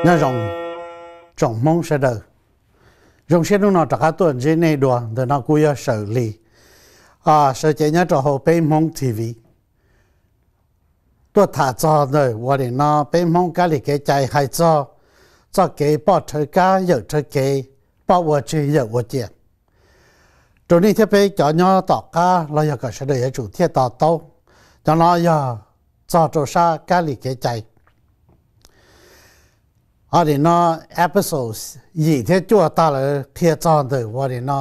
Nyob zoo tsoom Hmoob sawv daws, zoo siab hnub no rov qab tuaj ntsib nej dua. Ntawm no kuv yog Sawm Lis, sawv cev nyob rau hauv Peb Hmoob T V. Tuaj tham txog ntawm ua li no peb Hmoob kab li kev cai hais txog txoj kev poj rhawv kab yawm rhawv kev, poj ua tseg yawm ua cia. Rau nej thiab peb cov nyob tom qab los yog kom sawv daws yuav tsum thiaj to taub, cov no yog txog rau sab kab li kev cai. Ua li no episode yim thiab cuaj tag lawm qhia txog ntawm ua li no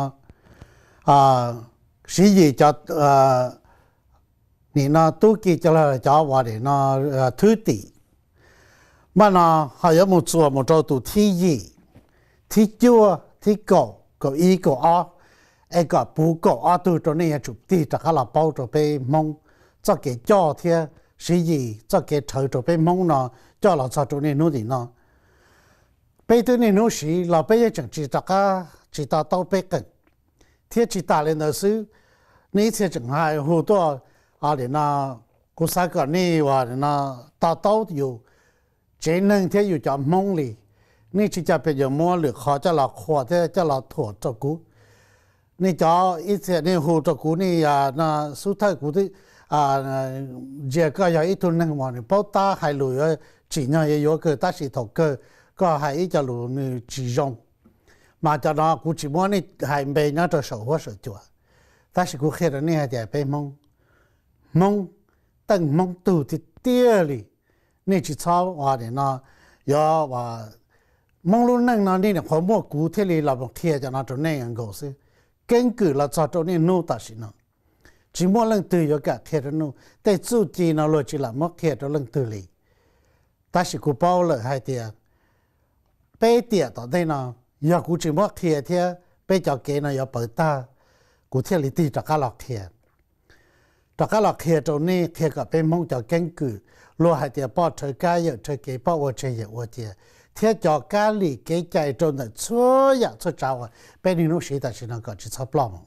Siv Yis cov nim no tub ki cov, cov ua li no thwb tim. Npaj no ho yuav mus txuas mus rau tus thib yim, thib cuaj, thib kaum, kaum ib, kaum ob, es kom puv kaum ob tug rau nej yuav tsum tig rov qab los paub rau peb Hmoob txoj kev coj thiab Siv Yis txoj kev rhawv rau peb Hmoob no coj los txog rau nej hnub tim no. Peb twb niaj hnub siv los peb yeej tseem tsis rov qab tsis to taub peb qeem. Thiab tsis tas li ntawd xwb, nej ib txhia tseem hais hu tuaj li no, kuv xav kom nej ua li no to taub yus tsev neeg thiab yus cov Hmoob li. Nej tsis coj pes yuav muab lwm qhov coj los qhuas thiab coj los thuam rau kuv. Nej cov ib txhia nej hu rau kuv, nej xub thawj kuv twb ntsia koj yog ib tug neeg uas nws paub tab hais lus yuav tsim nyog yuav yuav kawg, tab sis thaum kawg koj hais ib co lus nws tsis zoo. Mas cov no kuv tsis muab nej hais npe nyob rau saum huab saum cua, tab sis kuv qhia rau nej hais tias peb Hmoob, Hmoob, teej Hmoob tug tiag tiag li. Nej tsis txhob ua li no, yuav Hmoob lub neej no nej nyuam qhuav muaj kuv thiaj li los mus qhia cov no rau nej nkaus xwb. Keeb kwm los txog rau nej hnub tam sim no, tsis muaj leej twg yuav kam qhia rau nej. Tej txuj ci no luag tsis lam muab qhia rau leej twg li. Tab sis kuv paub lawm hais tias peb tiam tom ntej no, yog kuv tsis muab qhia thiab peb cov kev no yuav pawv tag, kuv thiaj li tig rov qab los qhia. Rov qab los qhia rau nej, qhia kom peb Hmoob cov keeb kwm, luag hais tias poj rhawv kab yawm rhawv kev, poj ua tseg yawm ua cia, thiab cov kab lis kev cai rau ntawm txhua yam txhua tsav uas peb niaj hnub siv tam sim no kom tsis txhob ploj mus.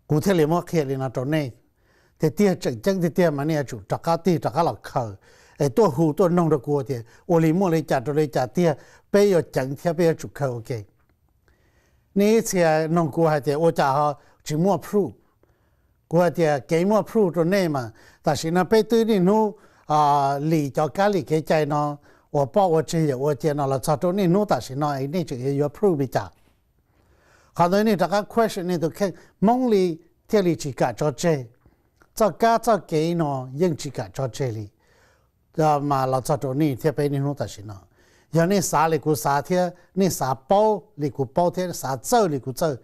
Kuv thiaj li muab qhia li no rau nej. Tiag tiag tseem ceeb tiag tiag mas nej yuav tsum rov qab tig rov qab los khaws, es tuaj hu tuaj noog rau kuv tias ua li muaj li cas rau li cas tiag, peb yuav ceev thiab peb yuav tsum khaws ua ke. Nej ib txhia noog kuv hais tias ua cas ho tsis muaj proof. Kuv hais tias kev muaj proof rau nej mas tam sim no peb twb niaj hnub lis cov kab lis kev cai no uas poj ua tseg yawm ua cia no los txog rau niaj hnub tam sim no es nej tseem yuav proof li cas? Qhov ntawd nej rov qab question nej tus kheej, Hmoob li thiaj li tsis kam tso tseg. Txoj kab txoj kev no yeej tsis kam tso tseg li. Mas los txog rau nej thiab peb niaj hnub tam sim no, yog nej xav li kuv xav thiab nej xav paub li kuv paub thiab xav txawj li kuv txawj,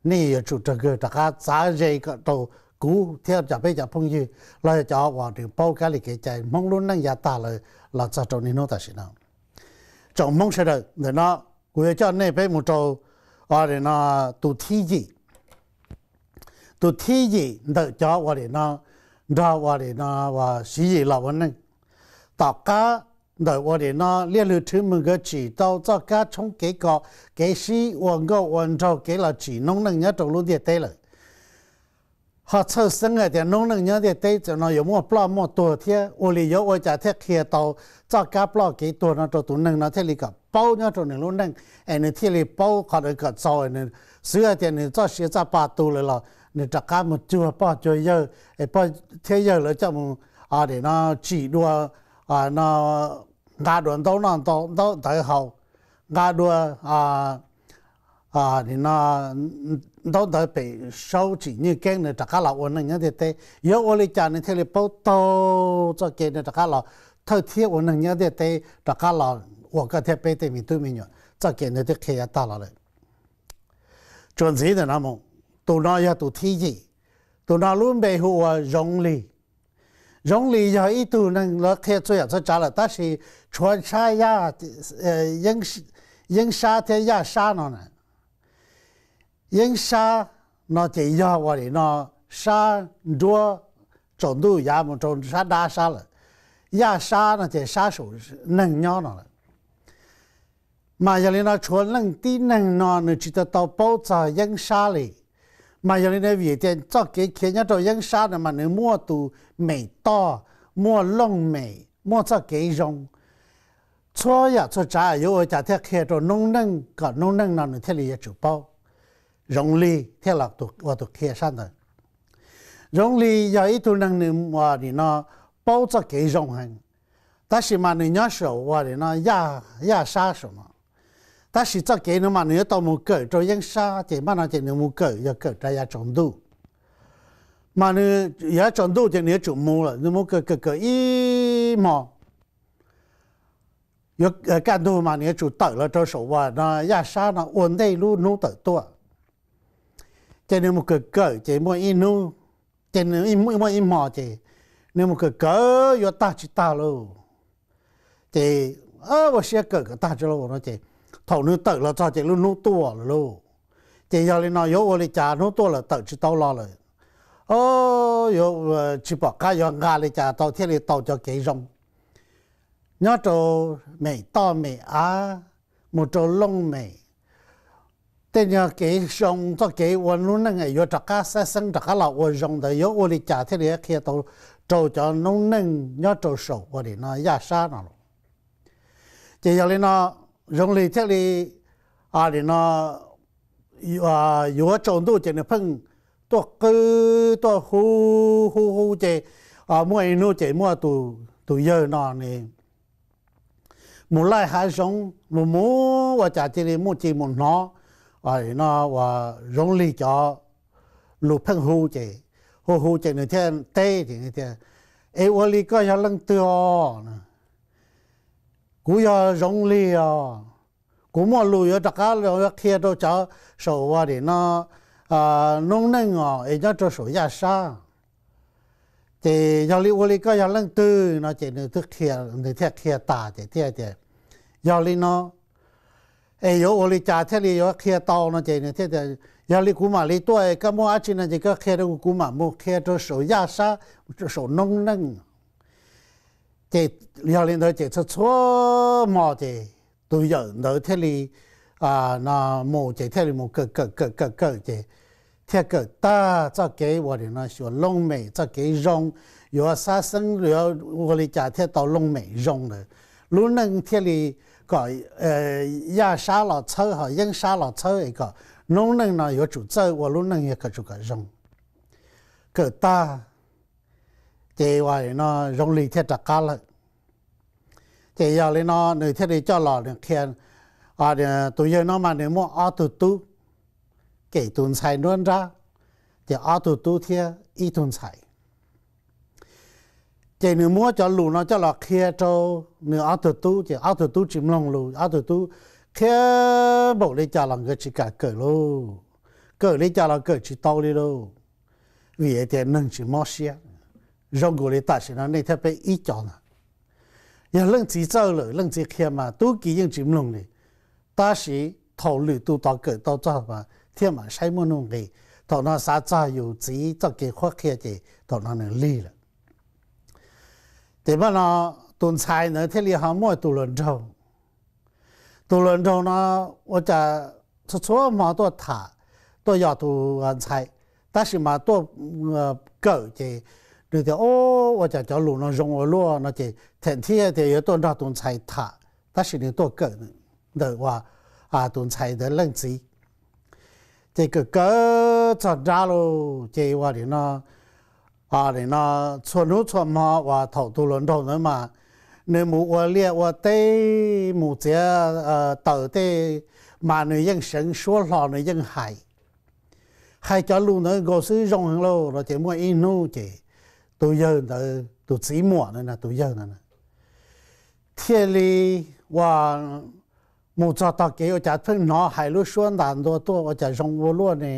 nej yuav tsum raws kawg rov qab txav ze kom rau kuv thiab cov peb cov phooj ywg los yog cov uas nws paub kab lis kev cai Hmoob lub neej yav tag lawm los txog rau niaj hnub tam sim no. Tsoom Hmoob sawv daws, ntawm no kuv yuav coj nej peb mus rau tus thib yim. Tus thib yim ntawm cov ua li no nrog ua li no Siv Yis los ua neej. Tom qab ntawm ua li no Liaj Lwm Rhwv Mws nkawd tsim tau txoj kab tshoob kev kom kev sib ua nkauj ua nraug kev los tsim noob neej nyob rau lub ntiaj teb lawm. Ho txhawj xeeb hais tias noob neej nyob ntiaj teb txawm no yuav muaj ploj muaj tuag thiab, ua li yuav ua cas thiaj qhia tau txoj kab ploj kev tuag no rau tus neeg no thiaj li kom paub nyob rau nws lub neej, es nws thiaj li paub qhov ntawd kom txaus, nws xwv hais tias nws txoj sia txoj pa tu lawm los nws rov qab mus cuag pog cuag yawg, es pog thiab yawg lawv coj mus, a, no tsim dua, no nqa dua ntaub noj ntaub ntawv haus, nqa dua ntaub ntawv pem saub tsim nywj keeb, nws rov qab los ua neej nyob ntiaj teb. Yuav ua li cas nws thiaj li paub taug txoj kev nws rov qab los thawj thiab ua neeg nyob ntiaj teb, rov qab los ua koj thiab peb tej me tub me nyuam? Txoj kev ntawd twb qhia yav tag los lawm. Tsuas ntxiv ntawm no mus, tus no yog tus thib yim. Tus no lub npe hu ua Zoov Lis. Zoov Lis yog ib tug neeg lawv qhia txhua yam txhua tsav lawm, tab sis tshuav sab Yeeb Sab thiab Yaj Sab no na. Yeeb Sab no ces yog ua li no, sab nruab tsaus ntuj yav mus rau sab dab sab lawm. Yaj Sab no ces sab saum neeg nyob no lawm. Mas yog li no tshuav leej tib neeg no nws tsis tau tau paub txog Yeeb Sab li. Mas yog li no vim tias txoj kev khiav nyob rau Yeeb Sab no mas nws muaj tus mem toj, muaj looj mem, muaj txoj kev zoo. txhua yam txhua tsav yuav ua cas thiaj qhia rau noob neej kom noob neej no nws thiaj li yuav tsum paub. Zoov Lig thiaj los ua tus qhia sab ntawd. Zoov Lig yog ib tug neeg nws ua nim no paub txoj kev zoo heev, tab sis mas nws nyob saum ua nim no yaj sab saum no. Tab sis txoj kev no mas nws yuav tau mus kawm rau yeeb sab, ces npaj no ces nws mus kawm yog kawm rau yav tsaus ntuj. Mas nws yav tsaus ntuj ces nws yuav tsum mus lawm, nws mus kawm kawm kawm ib hmo. Yuav kaj ntug mas nws yuav tsum tawm los rau saum ua no yaj sab no ua ntej lub hnub tawm tuaj. Ces nws mus kawm kawm ces muaj ib hnub, ces nws muaj ib hmo ces nws mus kawm kawm yuav tag tsis tag lauj. Ces ua siab kawm kom tag tsis lauj no ces thaum nws tawm los txog ces lub hnub tuaj lawm lauj. Ces yog li no yuav ua li cas hnub tuaj lawm tawm tsis tau los lawm, yuav tsis pom qab yuav nqa li cas tau thiaj li tau cov kev zoo nyob rau mem toj mem av, mus rau looj mem. Tej nyuag kev zoo txoj kev ua lub neej es yuav rov qab xab xeeb rov qab los ua zoo ntawd yuav ua li cas thiaj li qhia tau rau cov noob neej nyob rau saum ua nim no yaj sab no los. Ces yog li no Zoov Lig thiaj li nim no yuav tsaus ntuj ces nws pheej tuaj qw tuaj hu hu hu ces muaj ib hnub ces muaj tus yawg no nws mus laij hav zoov mus mus ua cas cia li muaj ci mus hnov no ua Zoov Lig cov lus pheej hu ces hu hu ces nws thiaj teb tias, Es ua li koj yog leej twg os? Kuv yog Zoov Lig os. Kuv muaj lus yuav rov qab qhia rau cov saum ua nim no noob neej os es nyob rau saum yaj sab. Ces yog li ua li koj yog leej twg no ces nws thiaj qhia tas ces thiaj tias, Yog li no es yuav ua li cas thiaj li yuav qhia tau no ces nws thiaj tias, Yog li kuv mam li tuaj, koj muaj dab tsi no ces koj qhia rau kuv, kuv mam mus qhia rau saum yaj sab, saum noob neej. Ces yog li ntawd ces txhua txhua hmo ces tus yawm ntawd thiaj li no mus ces thiaj li mus kawm kawm kawm kawm kawm ces thiaj kawm tag txoj kev ua nim no xyuas looj mem txoj kev zoo, yuav xab xeeb yuav ua li cas thiaj tau looj mem zoo ntawd, lub neej thiaj li kom yaj sab los txhawb ho yeeb sab los txhawb es kom noob neej no yuav tsum txawj ua lub neej yog kom tsum kom zoo. Kawm tag ces ua no Zoov Lig thiaj rov qab lawm. Ces yog li no nws thiaj li coj los nws qhia, tus yawg no mas nws muaj ob tug tub, kem tus ntxhais nruab nrab, ces ob tug tub thiab ib tug ntxhais. Ces nws muab cov lus no coj los qhia rau nws ob tug tub ces ob tug tub tsis mloog lus, ob tug tub qhia npaum li cas los nkawd tsis kam kawm lauj, kawm li cas los kawm tsis tau li lauj, vim hais tias neeg tsis mob siab. Zoo nkaus li tam sim no nej thiab peb ib co ntag. Yog leej txiv txawj lawm leej txiv qhia mas tub ki yeej tsis mloog li, tab sis thaum lwm tus tod kawm tau txog mas thiaj mam saib muaj nuj nqis. Thaum no xav txog yus txiv txoj kev qhuab qhia ces thaum no nws lig lawm. Ces npaj no tus ntxhais ntawd thiaj li ho muaj tus hluas nraug. Tus hluas nraug no ua cas txhua txhua hmo tuaj tham, tuaj yos tus ntxhais, tab sis mas tuaj kawm ces nws tias, Ua cas cov lus no zoo ua luaj no ces them thiaj tias yuav tuaj nrog tus ntxhais tham, tab sis nws tuaj kawm ntawm ua tus ntxhais ntawd leej txiv. Ces kawm kawm txog nrab lauj ces ua nim no, nim no txhua hnub txhua hmo uas thaum tus hluas nraug ntawd mas nws mus ua liaj ua teb mus txiav taws tej mas nws yeej seev suab hlo nws yeej hais, hais cov lus ntawd nkaus xwb zoo heev lauj no ces muaj ib hnub ces tus yawg ntawd tus txiv muam ntawd tus yawg ntawd thiaj li ua mus txog tog kev ua cas pheej hnov hais lub suab ntas ntua tuaj ua cas zoo ua luaj ne.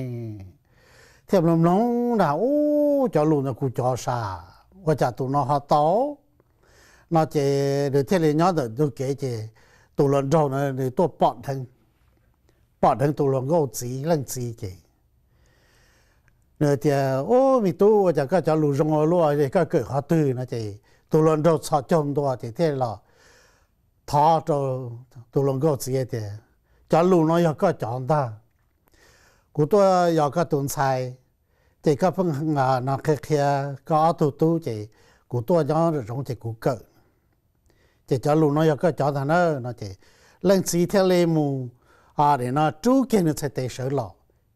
Thiaj mloog mloog na, Ub, cov lus ntawd kuv cov sas, ua cas tus no ho tau no ces nws thiaj li nyob ntawm ntug kev ces tus hluas nraug na nws tuaj pom dheev, pom dheev tus hluas nkauj txiv leej txiv ces nws tias, Ub, me tub, ua cas koj cov lus zoo ua luaj, koj kawm qhov twg no ces tus hluas nraug txhos caug ntua ces thiaj los thov rau tus hluas nkauj txiv tias, Cov lus no yog koj cov ntag. Kuv tuaj yos koj tus ntxhais, ces koj pheej no qhia qhia koj ob tug tub ces kuv tuaj nyob zoov ces kuv kawm. ces cov lus no yog koj cov ntag na no ces leej txiv thiaj li mus, nim no rub kiag nws txhais tes sawv los.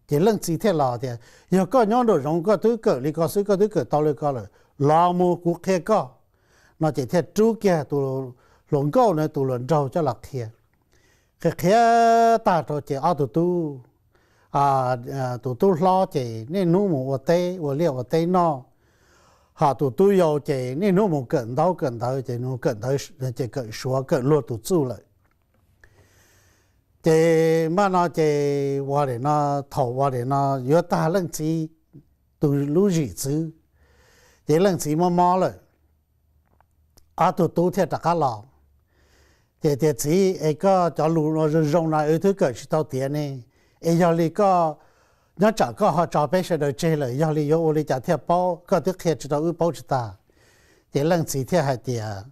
Ces leej txiv thiaj los tias, yog koj nyob nraum zoov koj twb kawm li ko xwb, koj twb kawm tau li ko lawm, los mus kuv qhia koj no ces thiaj rub kiag tus hluas nkauj na tus hluas nraug coj los qhia. Qhia qhia tag rau ces ob tug tub, tus tub hlob ces niaj hnub mus ua teb ua liaj ua teb noj, ho tus tub yau ces niaj hnub mus kawm ntaub kawm ntawv ces mus kawm ntawv ces kawm suav kawm luag tus txuj lawm. Ces npaj no ces ua li no, thaum ua li no yuav tag leej txiv tus lub zim txwv, ces leej txiv mob mob lawm, ob tug tub thiaj rov qab los. Ces tias, txiv es koj cov lus zoo zoo no wb twb kawm tsis tau tiav ne, es yog li koj nyob tsam koj ho tso peb sawv daws tseg lawm yog li yuav ua li cas thiaj paub, koj twb qhia tsis tau wb paub tsis tag. Ces leej txiv thiaj hais tias,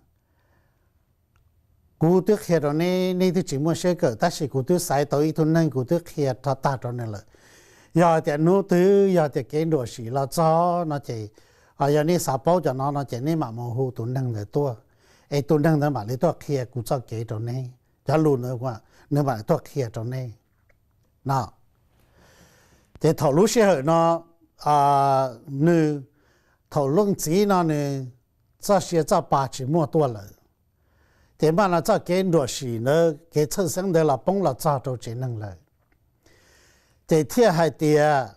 kuv twb qhia rau neb, neb twb tsis muaj siab kawm tab sis kuv twb xaiv tau ib tug neeg kuv twb qhia rov tag rau nws lawm. Yog tias hnub twg yog tias kev nruam sim los txog no ces, yog neb xav paub cov no no ces neb mam mus hu tus neeg ntawd tuaj, es tus neeg ntawd mam li tuaj qhia kuv txoj kev rau neb, cov lus ntawd nws mam li tuaj qhia rau neb no. Ces thaum lub sij hawm no, nws, thaum leej txiv no nws txoj sia txoj pa tsis muaj tuaj lawm, ces npaj no txoj kev nruam sim ntawd kev txhawj xeeb ntawd los poob los txog rau tsev neeg lawm. Ces thiaj hais tias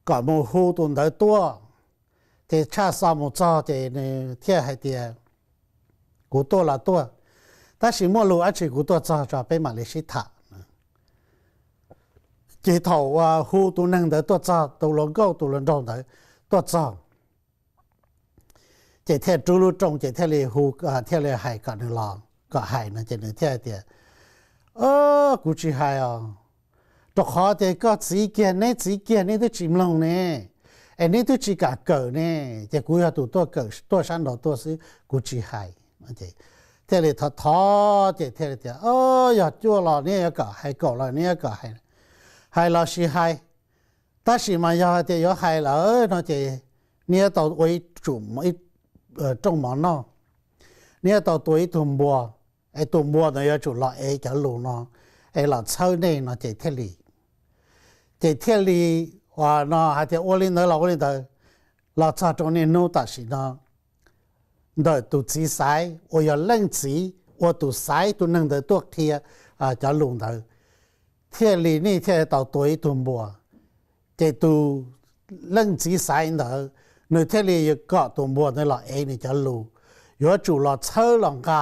kom mus hu tus ntawd tuaj. Ces tshaj xo mus txog ces nws thiaj hais tias, kuv tuaj los tuaj, tab sis muaj lus dab tsi kuv tuaj txog tso peb mam li sib tham. Ces thaum uas hu tus neeg ntawd tuaj txog, tus hluas nkauj tus hluas nraug ntawd tuaj txog, ces thiaj rub lub rooj ces thiaj li hu, thiaj li hais kom nws los kom hais no ces nws thiaj hais tias, kuv tsis hais os, rau qhov tias koj txiv kiag neb txiv kiag neb twb tsis mloog ne, es neb twb tsis kam kawm ne, ces kuv yog tus tuaj kawm tuaj sab nraud tuaj xwb kuv tsis hais. Thiaj li thov thov ces thiaj li tias, yog cuaj los neb yuav kom hais, kaum los neb yuav kom hais, hais los sis hais, tab sis mas yog hais tias yuav hais lawm no ces neb yuav tau ua ib tsum rooj mov noj, neb yuav tau tua ib tug npua, es tus npua ntawd yuav tsum los ev cov lus no es los txhawb nej no ces thiaj li, ces thiaj li, no hais tias ua li ntawd los ua li ntawd, los txog rau niaj hnub tam sim no ntawm tus txiv xaiv uas yog leej txiv ua tus xaiv tus neeg ntawd tuaj qhia cov lus ntawd, thiaj li nej thiaj tau tua ib tug npua. Ces tus leej txiv xaiv ntawd nws thiaj li kom tus npua ntawd los ev nws cov lus, yuav tsum los txhawb los nqa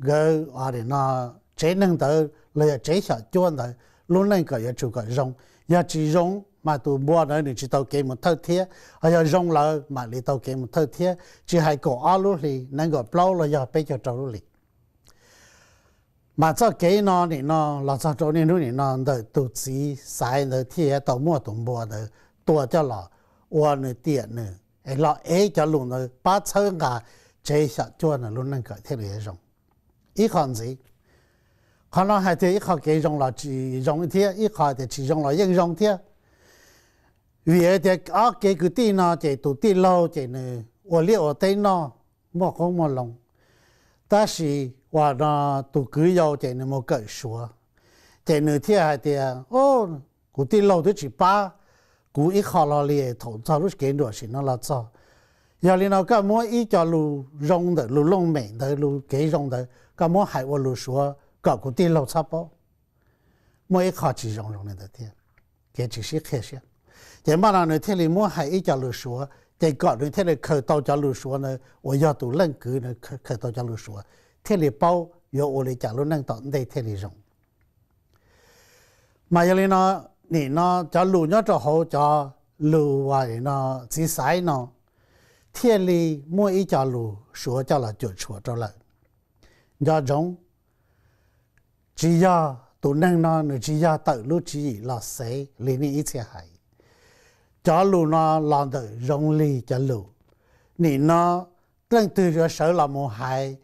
nkawd, no, tsev neeg ntawd los yog tsev xyom cuab ntawd lub neej kom yuav tsum kom zoo. Yog tsis zoo mas tus npua ntawd nws tsis tau kev mus thawj thiab, ho yog zoo lawm mam li tau kev mus thawj thiab, tsis hais kaum ob lub hlis, nees nkaum plaub los yog peb caug rau lub hlis. Mas txoj kev no nim no los txog rau niaj hnub nim no ntawm tus txiv xaiv ntawd thiaj tau muaj tus npua ntawd tua coj los ua nws tiam nws es los ev cov lus ntawd pab txhawb nqa tsev xyom cuab ntawd lub neej kom thiaj li zoo. Ib qho ntxiv, qhov no hais tias ib qho kev zoo los tsis zoo thiab, ib qho tias tsis zoo los yeej zoo thiab. Vim tias ob kev kwv tij no ces tus tij laug ces nws ua liaj ua teb noj, muaj qoob muaj loo, tab sis uas no tus kwv yau ces nws mus kawm suav, ces nws thiaj hais tias, kuv tij laug twb tsis pab kuv ib qho los li thaum txog lub kev nruam sim no los txog. Yog li no koj muab ib co lus zoo ntawm lus looj mem ntawd, lus kev zoo ntawd koj muab hais ua lus suav kom kuv tij laug txhob paub. Muaj ib qho tsis zoo zoo li ntawd thiab, kev tsis sib qhia siab. Ces npaj no nws thiaj li muab hais ib co lus suav, ces kom nws thiaj li khaws tau cov lus suav ntawd uas yog tus leej kwv ntawd khaws tau cov lus suav, thiaj li paub yuav ua li cas lub neej tom ntej thiaj li zoo. Mas yog li no, nim no cov lus nyob rau hauv cov lus uas no txiv xaiv no thiaj li muaj ib co lus suav coj los cuam tshuam rau lawm. Nco ntsoov, tsis yog, tus neeg no nws tsis yog tawm lub tswv yim los xev li nej ib txhia hais. Cov lus no los ntawm Zoov Lig cov lus. Nim no leej twg yuav sawv los mus hais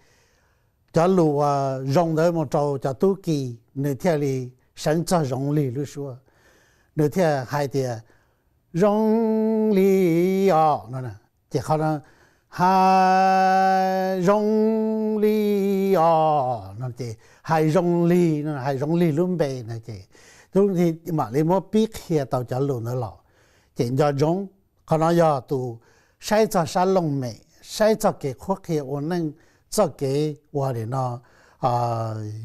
cov lus uas zoo ntawd mus rau cov tub ki, nws thiaj li seev txog Zoov Lig lub suab, nws thiaj hais tias, Zoov Lig os, no. Ces qhov no hais zoo li os no ces hais zoo li, hais zoo li lub npe no ces tub mam li muab pib qhia tau cov lus ntawd los. Ces nco ntsoov, qhov no yog tus saib txog sab looj mem, saib txog kev qhuab qhia ua neej, txoj kev ua li no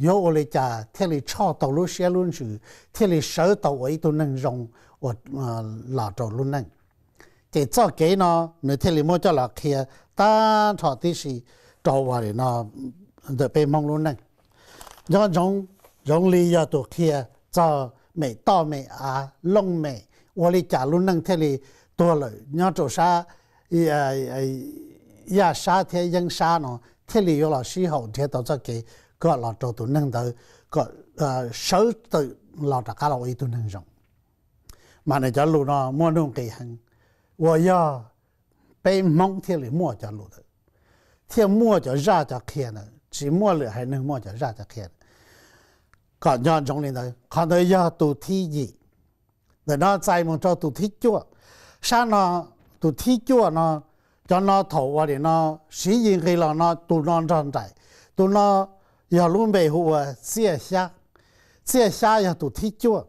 yuav ua li cas thiaj li tshoj tau lub siab lub ntsws, thiaj li sawv tau ua ib tug neeg zoo ua los rau lub neej. Ces txoj kev no nws thiaj li muab coj los qhia tag nrho tib si rau ua li no ntawm peb Hmoob lub neej. Nco ntsoov, zoo li yog tus qhia txog mem toj mem av looj mem ua li cas lub neej thiaj li tuag lawm nyob rau sab Yaj Sab thiab Yeeb Sab no thiaj li yuav los sib haum nrhiav tau txoj kev kom los rau tus neeg ntawd kom sawv tawm los rov qab los ua ib tug neeg zoo. Mas nws cov lus no muaj nuj nqis heev, uas yog peb Hmoob thiaj li muaj cov lus ntawd, thiaj muaj cov zaj cov qhia ntawd, tsis muaj lwm haiv neeg muaj cov zaj cov qhia. Kom nco ntsoov li ntawd, qhov ntawd yog tus thib yim. Ntawm no txais mus rau tus thib cuaj. Sab no, tus thib cuaj no, cov no thaum ua li no, Siv Yis nqis los no tus no nrog nraim, tus no yog lub npe hu ua Txiaj Xyab. Txiaj Xyab yog tus thib cuaj.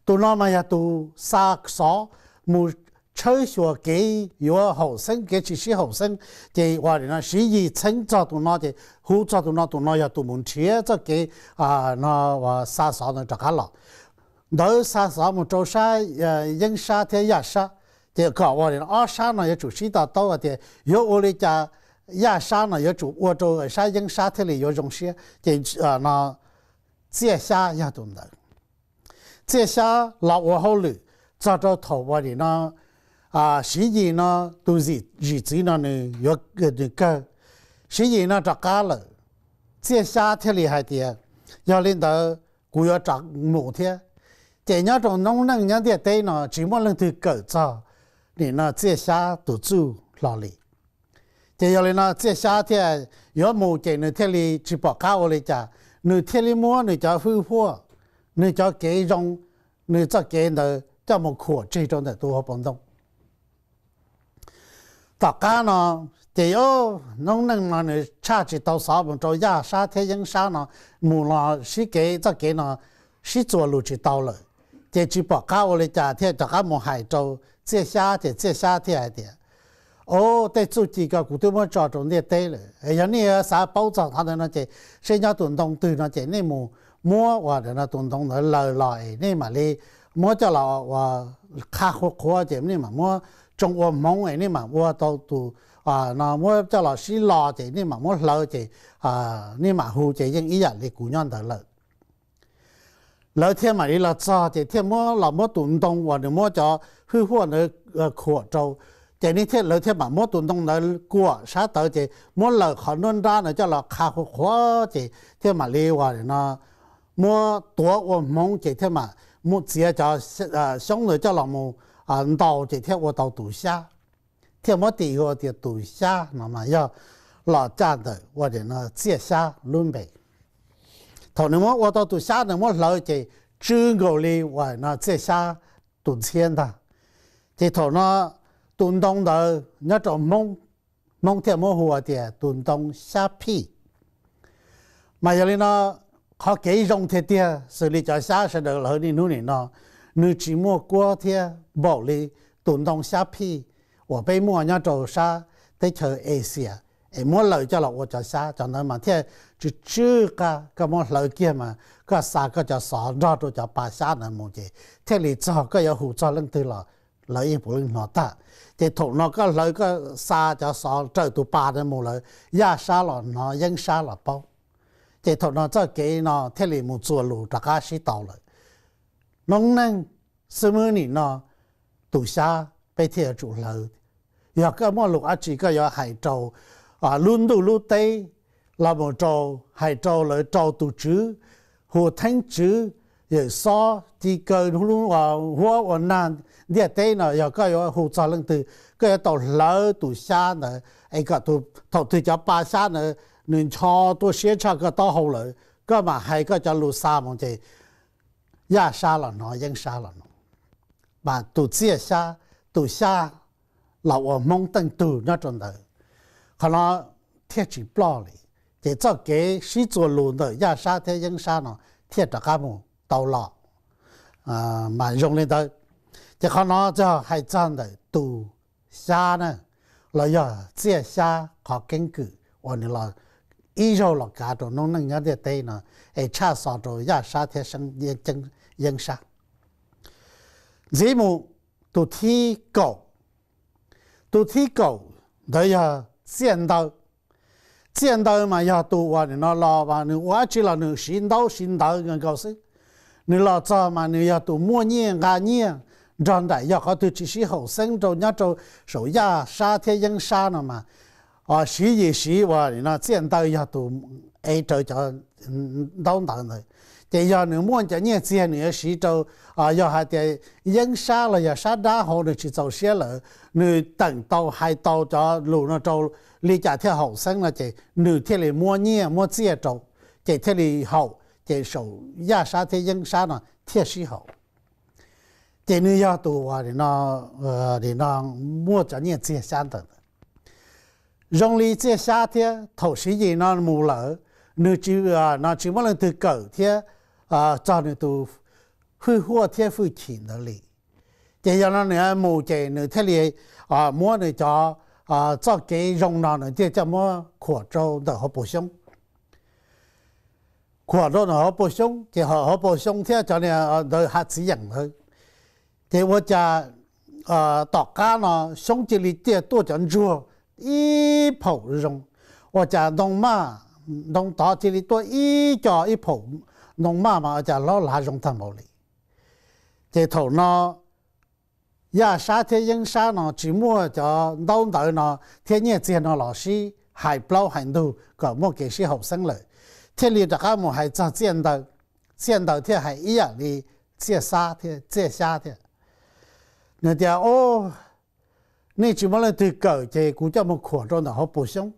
Tus no mas yog tus xa xov mus tshawb xyuas kev yuav haum xeeb kev tsis sib haum xeeb. Ces ua li no Siv Yis txheeb txog tus no ces hu txog tus no, tus no yog tus mus nrhiav txoj kev no xa xov ntawd rov qab los. Ntawd xa xov mus rau sab Yeeb Sab thiab Yaj Sab. Ces kom ua li no ob sab no yuav tsum sib to taub hais tias yuav ua li cas Yaj Sab no yuav tsum ua rau sab Yeeb Sab thiaj li yuav zoo siab. Ces no Txiaj Xyab yog tus ntawd. Txiaj Xyab los ua hauj lwm txog rau thaum ua li no Siv Yis no tus zim txwv no nws yuav nws kawg, Siv Yis no rov qab lawm. Txiaj Xyab thiaj li hais tias yog li ntawd kuv yuav rov mus thiab. Ces nyob rau noob neej nyob ntiaj teb no tsis muaj leej twg kawm txog nim no Txiaj Xyab tus txuj hlo li. Ces yog li no Txiaj Xyab thiaj yuav mus ces nws thiaj li tsis pom qab ua li cas, nws thiaj li muab nws cov hwj huaj, nws cov kev zoo, nws txoj kev ntawd coj mus khuam tseg rau ntawm tus hauv paus ntoo. Tom qab no ces noob neej no nws tshaj tsis tau xov mus rau Yaj Sab thiab Yeeb Sab no, mus los sib kev txoj kev no sib txuas lus tsis tau lawm. Ces tsis pom qab ua li cas thiaj rov qab mus hais rau Txiaj Xyab, ces Txiaj Xyab thiaj hais tias, o, tej txuj ci ko kuv twb muab tso rau ntiaj teb lawm, yog nej xav paub txog qhov ntawd no ces seb nyob tus ntoo twg no ces nej mus muab ua tus ntoo ntawd laws los es nej mam li muab coj los ua qha qhuav qhuav ces nej mam muab tsoo ua hmoov es nej mam ua tau tus no muab coj los sib lo ces nej mam muab hlawv ces nej mam hu ces yeej ib yam li kuv nyob ntawd lawm. Lawv thiaj mam li los txog ces thiaj muab los muab tus ntoo uas nws muab cov hwj huaj ntawd khuam rau, ces nej thiaj, lawv thiaj mam muab tus ntoo ntawd kuam sab tawv ces muab laws qhov nruab nrab ntawd coj los qha qhuav qhuav ces thiaj mam li ua no muab tuav ua hmoov ces thiaj mam mus txiav cov xyoob ntawd coj los mus ntaus ces thiaj ua tau tus xyab. Thiaj muab tis hu tias tus xyab no mas yog los caj ntawm ua no Txiaj Xyab lub npe. Thaum nws muab ua tau tus xyab ntawd muab hlawv ces tsw nkaus li ua no Txiaj Xyab tus ntxhiab ntag. Ces thaum no tus ntoo ntawd nyob rau Hmoob, Hmoob thiaj muab hu tias tus ntoo xyab phij. Mas yog li no, qhov kev zoo tiag tiag xws li cov xyab sawv daws lawv niaj hnub nim no, nws tsis muaj kuab thiab npaum li tus ntoo xyab phij uas peb muaj nyob rau sab teb chaws Asia, es muab laws coj los ua cov xyab cov ntawd mas thiaj tsw tsw qab, koj muab hlawv kiag mas koj xa koj cov xov nrog rau cov pa xyab ntawd mus ces thiaj li txog koj yuav hu txog leej twg los lawv yeej puav leej hnov tag. Ces thaum no koj hlawv koj xa cov xov raws tus pa ntawd mus lawm, Yaj Sab los hnov, Yeeb Sab los paub. Ces thaum no txoj kev no thiaj li mus txuas lus rov qab sib tau lawm. Noob neej xwb, nim no tus xyab peb thiaj yuav tsum hlawv. Yog koj muaj lus dab tsi koj yuav hais rau lub ntuj lub teb, los mus rau, hais rau lawv rau tus tswv, hu theeb tswv, yawm xob ci kaw, huab ua nag ntiaj teb no, yog koj yuav hu txog leej twg koj yuav tau hlawv tus xyab ntawd es kom thaum twg cov pa xyab ntawd nws ncho tuaj siab tshaj koj taub hau lawm, koj mam hais koj cov lus xa mus ces Yaj Sab los hnov, Yeeb Sab los hnov. Mas tus Txiaj Xyab, tus xyab los ua Hmoob teej tug nyob rau ntawd. qhov no thiaj tsis ploj li. Ces txoj kev sib txuas lus ntawm yaj sab thiab yeeb sab no thiaj rov qab mus tau los, mas zoo li ntawd. Ces qhov no yog hais txog ntawm tus xyab na, los yog txiaj xyab qhov keeb kwm uas nws los ib zaug los kav rau noob neej nyob ntiaj teb no, es tshaj xov rau yaj sab thiab yeeb sab. Ntxiv mus, tus thib kaum, tus thib kaum ntawd yog txiaj ntaw. Txiaj ntaw mas yog tus uas nim no los mas nws ua dab tsi los nws siv ntaub siv ntawv nkaus xwb. Nws los txog mas nws yog tus muaj nyiaj nqa nyiaj nrog nraim, yog qhov twg tsis sib haum xeeb rau nyob rau saum yaj sab thiab yeeb sab no mas siv yim siv uas nim no txiaj ntaw yog tus ev raws cov ntaub ntawv ntawd. Ces yog nws muaj cov nyiaj txiag nws yuav siv rau, yog hais tias yeeb sab los yog sab dab hauv nws tsis txaus siab lawm, nws teem tau hais tau cov lus no rau li cas thiaj haum xeeb no ces nws thiaj li muab nyiaj muab txiaj rau, ces thiaj li haum, ces saum yaj sab thiab yeeb sab no thiaj sib haum. Ces nws yog tus uas nim no muaj cov nyiaj txiag xyab ntawd. Zoo li txiaj xyab thiab, thaum siv yim no mus lawm, nws tsis, no tsis muaj leej twg kawm thiab txog nws tus hwj huaj thiab hwj chim ntawd li. Ces yog no nws mus ces nws thiaj li muab nws cov txoj kev zoo no nws thiaj coj muab khuam rau ntawm hauv paus xyoob. Khuam rau ntawm hauv paus xyoob ces hauv paus xyoob thiab cov ntawd hav txiv yeem ntawd, ces ua cas tom qab no xyoob cia li tiaj tuaj cov ntsuag ib phaum zoo, ua cas ntoo maj, ntoo tod cia li tuaj ib co ib phaum ntoo maj mas ua cas hlob lav zoo tag npaum li. Ces thaum no yaj sab thiab yeeb sab no tsis muaj cov ntaub ntawv no thiab nyiaj txiag no los sib hais plaub hais ntug kom muaj kev sib haum xeeb lawm, thiaj li rov qab mus hais txog txiaj ntaw. Txiaj ntaw thiaj hais ib yam li txiaj xab thiab txiaj xyab thiab. Nws tias, nej tsis muaj leej twg kawm ces kuv coj mus khuam rau ntawm hauv paus xyoob.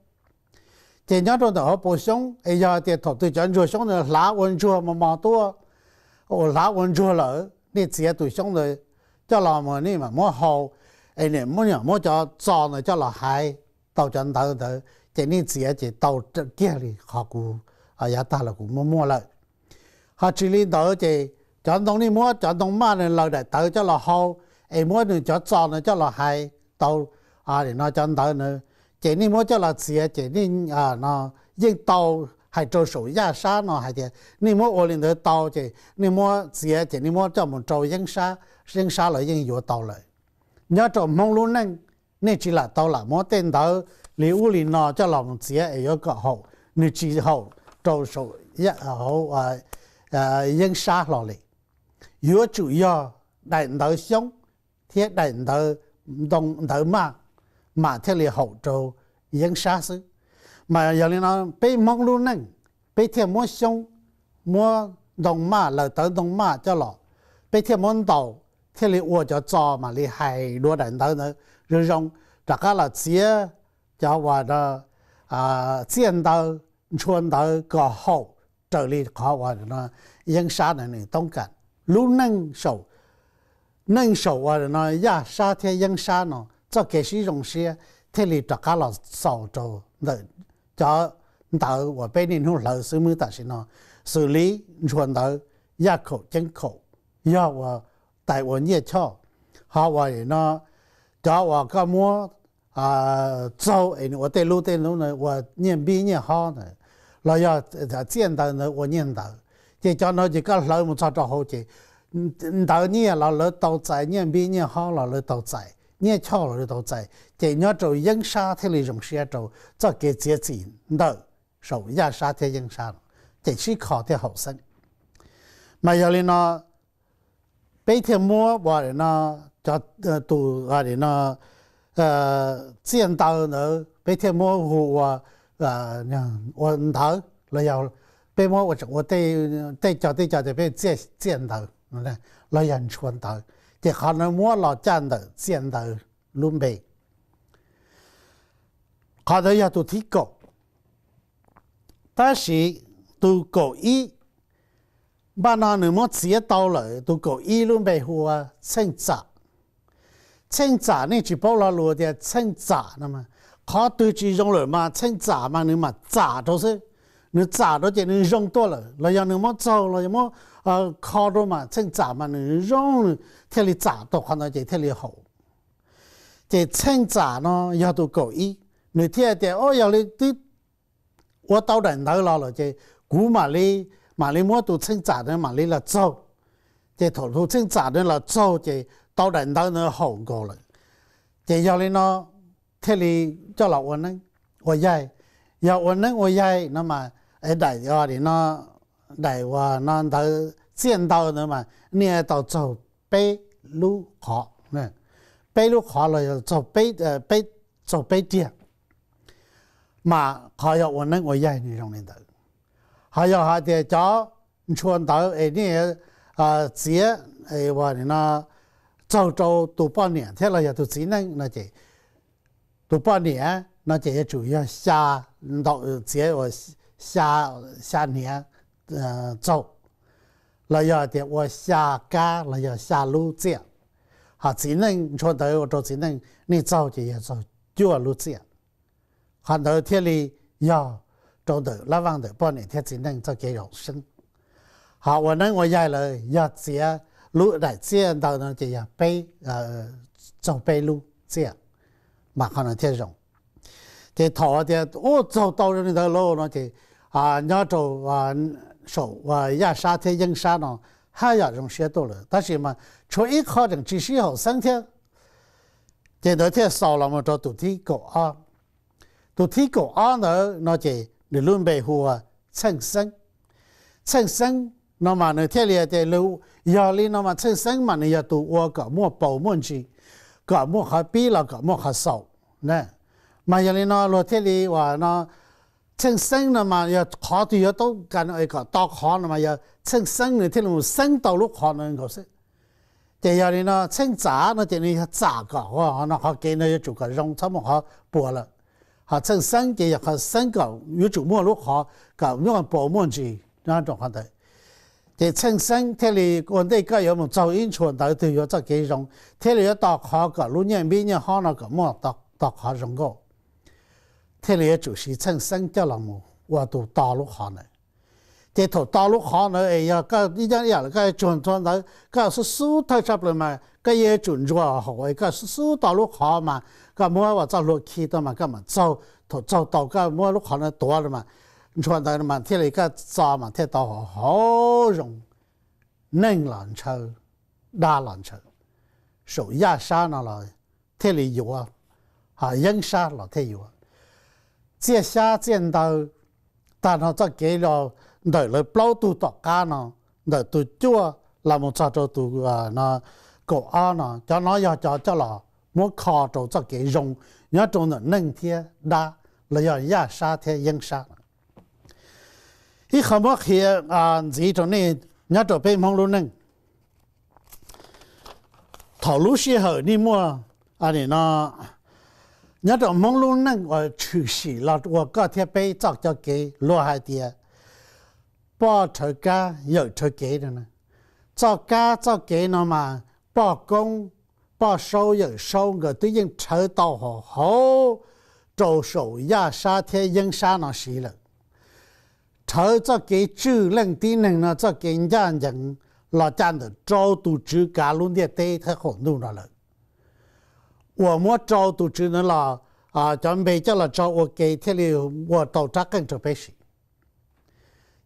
Ces nyob rau ntawm hauv paus xyoob es yog tias thaum twg cov ntsuag xyoob ntawd hlav ua ntsuag mos mos tuaj, ua hlav ua ntsuag lawm nej txiav tus xyoob ntawd coj los mus nej mam muab hau, es nej muab cov txo ntawd coj los hais tau cov ntawv ntawd ces nej txiav ces tau kiag li qhov kuv yav tag los kuv muaj muaj lawm. Ho tsis li ntawd ces cov ntoo nej muab cov ntoo maj lawv daim tawv coj los hau, es muab nws cov txo ntawd coj los hais tau no cov ntawv ntawd, ces nej muab coj los txiav ces yeej tau hais rau saum yaj sab no hais tias nej muab ua li ntawd tau ces nej muab txiav ces nej muab coj mus rau yeeb sab, yeeb sab los yeej yuav tau lawm. Nyob rau Hmoob lub neej, nej tsis lam tau lam muab tej ntawv li ub li no coj los mus txiav es yuav kom haum, nws tsis haum rau saum hauv yeeb sab hlo li. Yuav tsum yog daim ntawv xyoob thiab daim ntawv, ntawv maj mas thiaj li haum rau yeeb sab xwb. Mas yog li no peb Hmoob lub neej, peb thiaj muab xyoob, muab ntoo maj, lawv tawv ntoo maj coj los, peb thiaj muab ntaus, thiaj li ua cov txo mam li hais dua daim ntawv ntawd zoo zoo, rov qab los txiav cov uas txiaj ntawv, ntshua ntawv kom haum raws li qhov uas yeeb sab na nws toob kas. Lub neej saum, neej saum uas no yaj sab thiab yeeb sab no txoj kev sib zoo siab thiaj li rov qab los xaus rau ntawm cov ntawv uas peb niaj hnub hlawv xwb. Muaj tam sim no xws li ntshua ntawv, yaj khaum ceeb khaum, yog uas tais ua nyiaj choj, ho uas no cov uas koj muab txaug es nws ua tej lub tej lub ua nyiaj npib nyiaj hob ntawd, los yog txiaj ntawv ntawd ua nyiaj ntawv, ces cov ntawd ces koj hlawv mus txog rau hauv ces ntawv nyiaj los lawv tau txais, nyiaj npib nyiaj hob los lawv tau txais, nyiaj choj los lawv tau txais, ces nyob rau yeeb sab thiaj li zoo siab rau txoj kev txiav txim ntawm saum yaj sab thiab yeeb sab no, ces sib kho thiaj haum xeeb. Mas yog li no peb thiaj muab ua no, cov, tus no txiaj ntawv ntawd peb thiaj muab hu ua, ua ntawv los yog peb muab ua tej co tej co tias peb txiaj ntawv los yog ntshua ntawv, ces qhov no muab los caj ntawm txiaj ntawv lub npe. Qhov ntawd yog tus thib kaum. Tab sis tus kaum ib, npaj no nws muab txiav tau lawm, tus kaum ib lub npe hu ua txheej txam. Txheej txam nej tsis paub lo lus tias txheej txam no mas qhov twg tsis zoo lawm mas txheej txam mas nws mam txam rau xwb. Nws txam rau ces nws zoo tuaj lawm, los yog nws muab txaug los yog muab kho rau mas txheej txam mas nws zoo, nws thiaj li txam tau qhov ntawd ces thiaj li haum. Ces txheej txam no yog tus kaum ib, nws thiaj tias, o, yog li twb ua tau daim ntawv los lawm ces kuv mam li, mam li muab tus txheej txam ntawd mam li los txaug. Ces thaum tus txheej txam ntawd los txaug ces tau daim ntawv ntawd haum nkaus lawm. Ces yog li no thiaj li coj los ua neeb ua yaig. Yog ua neeb ua yaig no mas, daim, no, daim uas no ntawv txiaj ntawv ntawd mas nej tau txaug peb lub qhov, peb lub qhov los yog txaug peb, peb, txaug peb riag. Mas qhov yog ua neeb ua yaig nws zoo li ntawd. Ho yog hais tias cov ntshua ntawv es nej txiav, ua no txaug rau tus poj niam thiab los yog tus txiv neej no ces tus poj niam no ces yuav tsum yog xya, ntau, txiav uas xya, xya hniav txaug, los yog tias ua xya kab los yog xya lub txiaj. Ho txiv neej ntshua ntawv ua rau txiv neej nej txaug ces yog txaug cuaj lub txiaj. Qhov ntawd thiaj li yog rau ntawm lab vaj ntawm poj niam thiab txiv neej txoj kev zoo siab. Ho ua neeb ua yaig lawm yog txiav lub daim txiaj ntawv no ces yog peb, txaug peb lub txiaj, mas qhov no thiaj zoo. Ces thaum tias ua txaug tau zoo li ntawd lauj no ces nyob rau saum yaj sab thiab yeeb sab no haj yam zoo siab tuaj lawm, tab sis mas tshuav ib qho tseem tsis sib haum xeeb thiab. Ces ntawd thiaj xaus los mus rau tus thib kaum ob. Tus thib kaum ob ntawd no ces nws lub npe hu ua Txheej Xeeb. Txheej Xeeb no mas nws thiaj li tias, yog li no mas Txheej Xeeb mas nws yog tus ua kom muaj paus muaj ntsis, kom muaj qhov pib los kom muaj qhov xaus. Mas yog li no luag thiaj li uas no, Txheej Xeeb no mas yog qhov twg yuav tau kas es kom to qhov no mas yog Txheej Xeeb nws thiaj li mus xeeb tau lub qhov no nkaus xwb. Ces yog li no Txheej Txam no ces nws yog txam kom no qhov kev no yuav tsum kom zoo txhob muaj qhov puas lawm. Ho Txheej Xeeb ces yog qhov xeeb kom yuav tsum muaj lub qhov kom muaj paus muaj ntsis nyob rau qhov ntawd. Ces Txheej Xeeb thiaj li ua ntej koj yuav mus txaug ib ntshua ntawv twg yuav txoj kev zoo, thiaj li yuav to qhov kom lub nyiaj npib nyiaj hob no kom muaj to qhov zoo nkauj. Thiaj li yuav tsum siv Txheej Xeeb coj los mus ua tus to lub qhov ntawd. Ces thaum to lub qhov ntawd es yog koj ib yam li koj tsuag ntxhua ntawd koj xub xub thawj tshaj plaws mas koj yeej yuav tsum ntsuas hauv es koj xub xub to lub qhov mas koj muab uas txoj hlua khi tau mas koj mam txaug. Thaum txaug tau koj muab lub qhov ntawd tuav mas ntshua ntawd mas thiaj li koj txo mas thiaj tau hauv hauv zoo. Neeg los ntshaw, dab los ntshaw, saum yaj sab no los thiaj li yuav, ho yeeb sab los thiaj yuav. Txiaj xyab txiaj ntawv, tag nrho txoj kev los ntawm lawv plaub tug tom qab no, ntawm tus cuaj los mus txog rau tus kaum ob no, cov no yog cov coj los muab kho rau txoj kev zoo nyob rau ntawm neeg thiab dab, los yog yaj sab thiab yeeb sab. Ib qho muab qhia ntxiv rau nej nyob rau peb Hmoob lub neej. Thaum lub sij hawm nej muaj, no, nyob rau Hmoob lub neej uas tshwm sim los ua koj thiab peb txoj cov kev luag hais tias poj rhawv kab yawm rhawv kev no. Txoj kab txoj kev no mas poj koob, poj saub yawm saub nkawd twb yeej rhawv tau hauv hauv rau saum yaj sab thiab yeeb sab no siv lawm. Rhawv txoj kev tswj leej tib neeg no txoj kev ncaj ncees los caj ntawm rau tus Tswv kav lub ntiaj teb thiab qaum ntuj no lawm. Uas muab rau tus Tswv ntawd los cov npe coj los tso ua ke thiaj li ua tau rab qeej rau peb siv.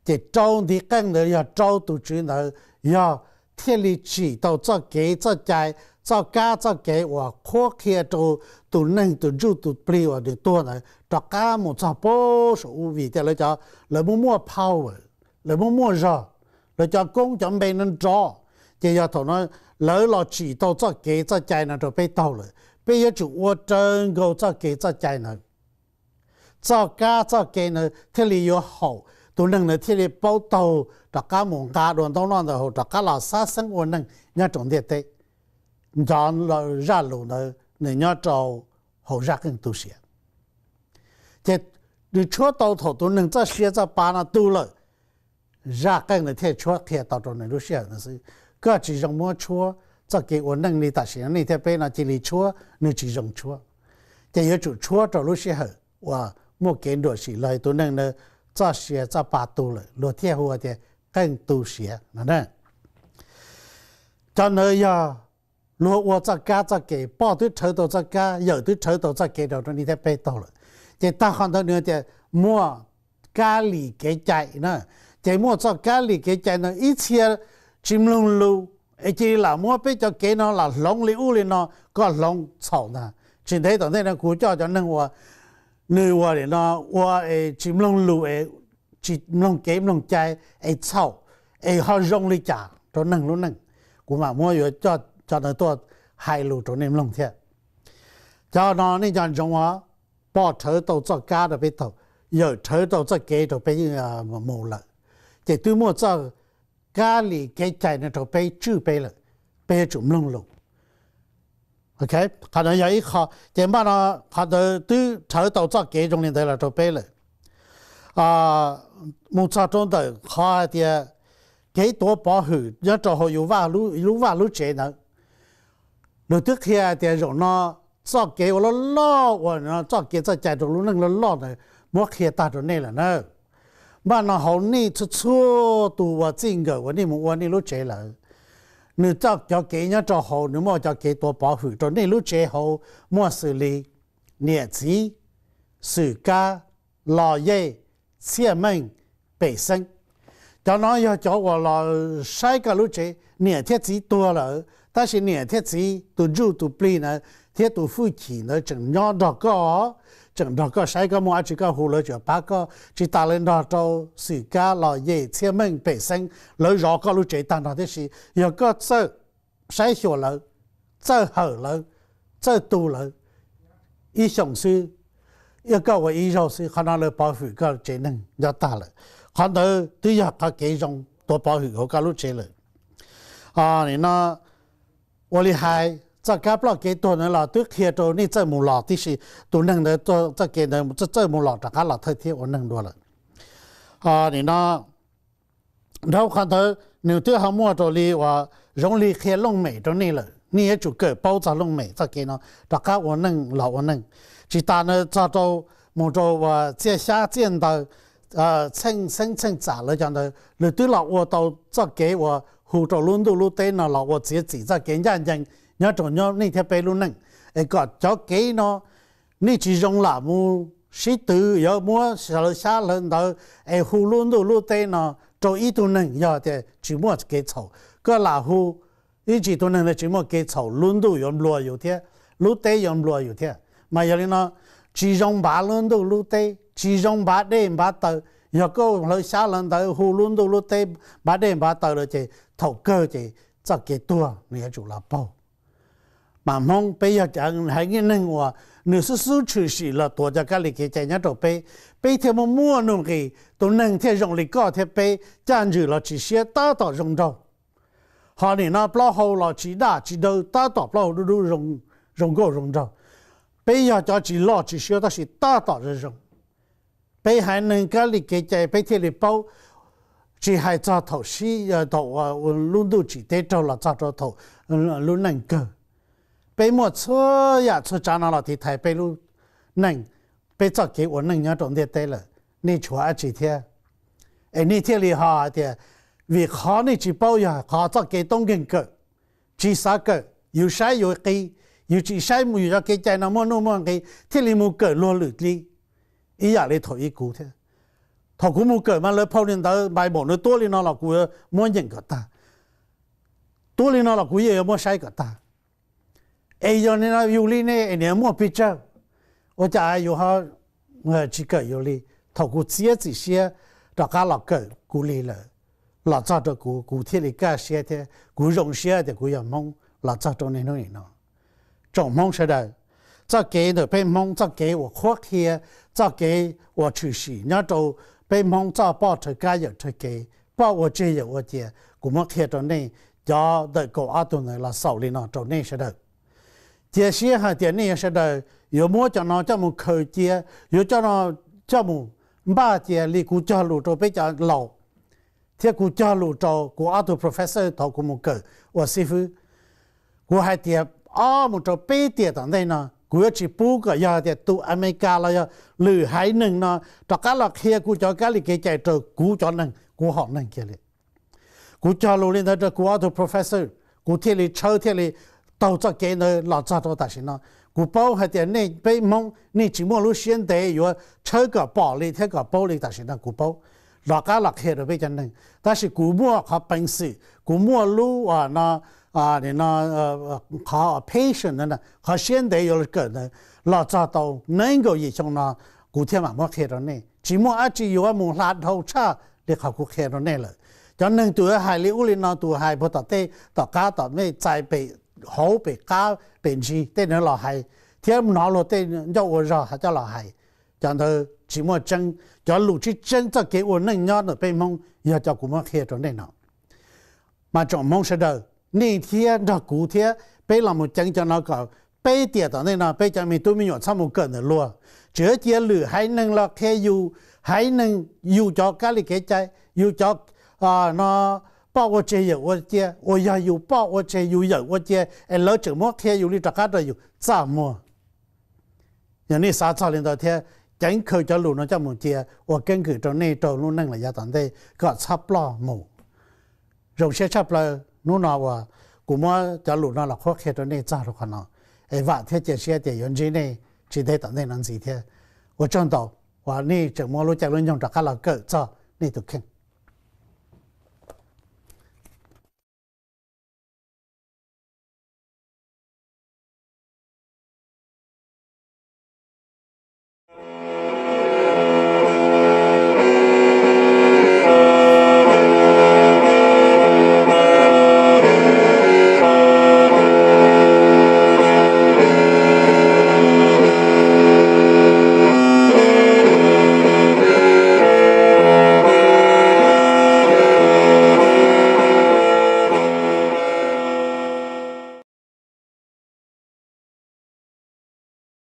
Ces rau ntiv qeej ntawd yog rau tus Tswv ntawd, yog thiaj li tsim tau txoj kev txoj cai, txoj kab txoj kev uas qhuab qhia rau tus neeg tus ntsuj tus plig uas nws tuag ntawd rov qab mus txog pem saum ub, vim tias lawv cov, lawv muaj muaj power, lawv muaj muaj zog, lawv cov koob cov npe no nrov. Ces yog thaum no lawv los tsim tau txoj kev txoj cai no rau peb taug lawm, peb yuav tsum ua raws nkaus txoj kev txoj cai ntawd. Txoj kab txoj kev ntawd thiaj li yuav haum, tus neeg ntawd thiaj li paub taug rov qab mus nqa dua ntaub noj ntawm hauv rov qab los xab xeeb ua neeg nyob rau ntiaj teb. Cov zaj lus ntawd nws nyob rau hauv zaj qeej tu siav. Ces nws tshuab tau thaum tus neeg txoj sia txoj pa no tu lawm, zaj qeej ntawd thiaj tshuab qhia tau rau nws lub sij hawm ntawd xwb. Koj tsis zoo muab tshuab txoj kev ua neej li tam sim no nej thiab peb no cia li tshuab, nws tsis zoo tshuab. ces yuav tsum tshuab rau lub sij hawm uas muaj kev nruam sim los tus neeg na txoj sia txoj pa tu lawm, luag thiaj hu tias qeej tu siav no. Cov ntawd yog luag ua txoj kab txoj kev, poj twb rhawv tau txoj kab, yawm twb rhawv tau txoj kev rau rau nej thiab peb taug lawm. Ces tag qhov ntawd nws tias muaj kab lis kev cai na. Ces muaj txoj kab lis kev cai ntawd ib txhia tsis mloog lus es cia li lam muab peb cov kev no lam hloov li ub li no kom hloov txhaum ntag. Tsis ntev tom ntej no kuv coj cov neeg uas nws ua li no, ua es tsis mloog lus es tsis mloog kev mloog cai es txhaum es ho zoo li cas rau neeg lub neej, kuv mam muab yuav coj cov ntawd tuaj hais lus rau nej mloog thiab. Cov no nej nco ntsoov os, poj rhawv tau txoj kab rau peb taug, yawm rhawv tau txoj kev rau peb mus lawm, ces twb muaj txoj kab lis kev cai no rau peb tswj peb lawm, peb yuav tsum mloog lus. Qhov no yog ib qho, ces npaj no qhov ntawd twb rhawv tau txoj kev zoo li ntawd los rau peb lawm. Mus txog rau ntawm qhov hais tias kev tuav pov hwm nyob rau hauv yus lub vaj lub tsev ntawd, nws twb qhia tias zaum no txoj kev ua loj loj uas txoj kev txoj cai rau lub neej loj loj ntawd muab qhia tag rau nej lawm na. Npaj no hauv nej txhua txhua tus uas txij nkawm uas nej mus ua nej lub tsev lawm, nws cov kev nyob rau hauv nws muaj cov kev tuav pov hwm rau nej lub tsev hauv muaj xws li niam txiv, xwm kab, los yej, txhiaj meej, pem xeeb. Cov no yog cov uas los saib koj lub tsev. Niam thiab txiv tuag lawm tab sis niam thiab txiv tus ntsuj tus plig ntawd thiab tus hwj chim ntawd tseem nyob nrog koj, tseem nrog koj saib koj muaj dab tsi koj hu lawv tseem pab koj. Tsis tas lawv nrog rau xwm kab, los yej, txhiaj meej, pem xeeb, lawv zov koj lub tsev tag nrho tib si. Yog koj txawj saib xyuas lawv, txawj hawm lawv, txawj tu lawv ib xyoos xwb, yog koj ua ib zaug xwb, qhov no lawv pov hwm koj tsev neeg nyob tag lawm. Qhov ntawd twb yog qhov kev zoo tuav pov hwm hauv koj lub tsev lawm. Nim no ua li hais txoj kab ploj kev tuag ntawd los twb qhia rau nej txawj mus los tib si, tus neeg ntawd txoj kev ntawd txawj mus los rov qab los thawj thiab ua neeg dua lawm. Nim no nrog qhov ntawd nws twb ho muaj rau li uas zoo li qhia looj mem rau nej lawm, nej yuav tsum kawm paub txog looj mem txoj kev no rov qab ua neej los ua neej. Tsis tas na, txog rau mus rau uas txiaj xyab txiaj ntawv, txheej xeeb txheej txam lawv cov ntawd, lawv twb los ua tau txoj kev uas hu rau lub ntuj lub teb no los ua txiav txim txoj kev ncaj ncees nyob rau nyob nej thiab peb lub neej, es kom cov kev no nej tsis zoo lam mus sib twv yuav muab hlawv xyab hlawv ntawv es hu lub ntuj lub teb no rau ib tug neeg. Yog tias tsis muaj kev txhaum, koj lam hu ib ntsis tus neeg ntawd tsis muaj kev txhaum, lub ntuj yuav nplua yus thiab, lub teb yuav nplua yus thiab. Mas yog li no, tsis zoo npav lub ntuj lub teb, tsis zoo npav dej npav taw. Yog koj hlawv xyab hlawv ntawv hu lub ntuj lub teb npav dej npav taw lawm ces thaum kawg ces txoj kev tuag nws yuav tsum los paug. Mas Hmoob peb yog cov haiv neeg uas nws xub xub tshwm sim los tuav cov kab li kev cai nyob rau peb, peb thiaj muaj muaj nuj nqis, tus neeg thiaj zoo li koj thiab peb, caj ntswg los tsis siab tab tom zoo nraug. Ho nim no plaub hau los tsis daj tsis dawb, tab tom plaub hau dub dub zoo nkauj zoo nraug. Peb yog cov tsis loj tsis siab tab sis tab tom zoo zoo. Peb haiv neeg kab li kev cai peb thiaj li paub, tsis hais txog thaum sib, thaum lub ntuj tsim teb raug los txog rau thaum lub neej kawg. Peb muaj txhua yam txhua tsav no los tiv thaiv peb lub neej, peb txoj kev ua neej nyob rau ntiaj teb lawm, nej tshuav dab tsi thiab? Es nej thiaj li ho hais tias, vim qhov nej tsis paub yog qhov txoj kev toob nkeeg kawm, tsis xav kawm, yus saib yus qis, yus tsis saib mus yus cov kev cai no muaj nuj muaj nqis thiaj li mus kawm luag lwm li. Ib yam li thaum ub kuv thiab, thaum kuv mus kawm mas lawv phau li ntawd npai npaum no tuab li no los kuv muab nyeem kom tag, tuab li no los kuv yeej yuav muab saib kom tag. Es yog li no yus li ne es niam muaj pes tsawg, ua cas yus ho tsis kawm yus li? Thaum kuv txiav txim siab rov qab los kawm kuv li lawm, los txog rau kuv, kuv thiaj li kaj siab thiab kuv zoo siab tias kuv yog Hmoob los txog rau niaj hnub nim no. Tsoom Hmoob sawv daws, txoj kev ntawm peb Hmoob, txoj kev uas qhuab qhia, txoj kev uas tshwm sim nyob rau peb Hmoob txoj poj rhawv kab yawm rhawv kev, poj ua tseg yawm ua cia, kuv muab qhia rau nej cov ntawm kaum ob tug ntawd los xaus li no rau nej sawv daws. Cia siab hais tias nej sawv daws yuav muab cov no coj mus khaws cia, yuav coj no coj mus npaj cia li kuv cog lus rau peb cov laus, thiab kuv cog lus rau kuv ob tug professor thaum kuv mus kawm ua xib fwb. Kuv hais tias ob mus rau peb tiam tom ntej no, Kuv yuav tsis pub kom yog tias tus Amelikas los yog lwm haiv neeg no rov qab los qhia kuv cov kab li kev cai rau kuv cov neeg, kuv hom neeg kiag li. Kuv cog lus li ntawd rau kuv ob tug professor, kuv thiaj li tshawb thiaj li taug txoj kev ntawd los txog rau tam sim no. Kuv paub hais tias nej peb Hmoob nej tsis muaj lub siab ntev yuav tshawb kom pom li thiab kom paub li tam sim no kuv paub rov qab los qhia rau peb cov neeg. Tab sis kuv muaj qhov peev xwm, kuv muaj lub no, no, qhov patience, qhov siab ntev yuav kawm ntawd los txog tau nees nkaum yim xyoo no kuv thiaj mam muab qhia rau nej. Tsis muaj dab tsi yuav mus hla dhau tshaj li qhov kuv qhia rau nej lawm. Cov neeg tus hais li ub li no, tus hais puag tom tej tom qab tom mej txais pem hauv pem qab pem ntsis tej no los hais, thiab hnov luag tej ncauj ua zog coj los hais, cov ntawd tsis muaj tseeb. Cov lus tseeb tseeb txoj kev ua neej nyob ntawm peb Hmoob yog cov kuv muab qhia rau nej no. Mas tsoom Hmoob sawv daws, nej thiab nrog kuv thiab peb los mus ceev cov no kom peb tiam tom ntej no peb cov me tub me nyuam txhob mus kawm ntawm luag. Tsis cia lwm haiv neeg los qhia yus, haiv neeg yus cov kab li kev cai, yus cov no poj ua tseg yawm ua cia, uas yog yus poj ua tseg yus yawm ua cia es lawv tseem muab qhia yus li rov qab rau yus txaj muag. Yog nej xav txog li ntawd thiab ceev khaws cov lus no coj mus cia ua keeb kwm rau nej rau lub neej los yav tom ntej kom txhob ploj mus. Zoo siab tshaj plaws hnub no uas kuv muab cov lus no los qhuab qhia rau nej txog rau qhov no, es vam thiab cia siab tias yuav ntsib nej tsis ntev tom ntej no ntxiv thiab. Ua tsaug ntau uas nej tseem muab lub caij lub nyoog rov qab los kawm txog nej tus kheej.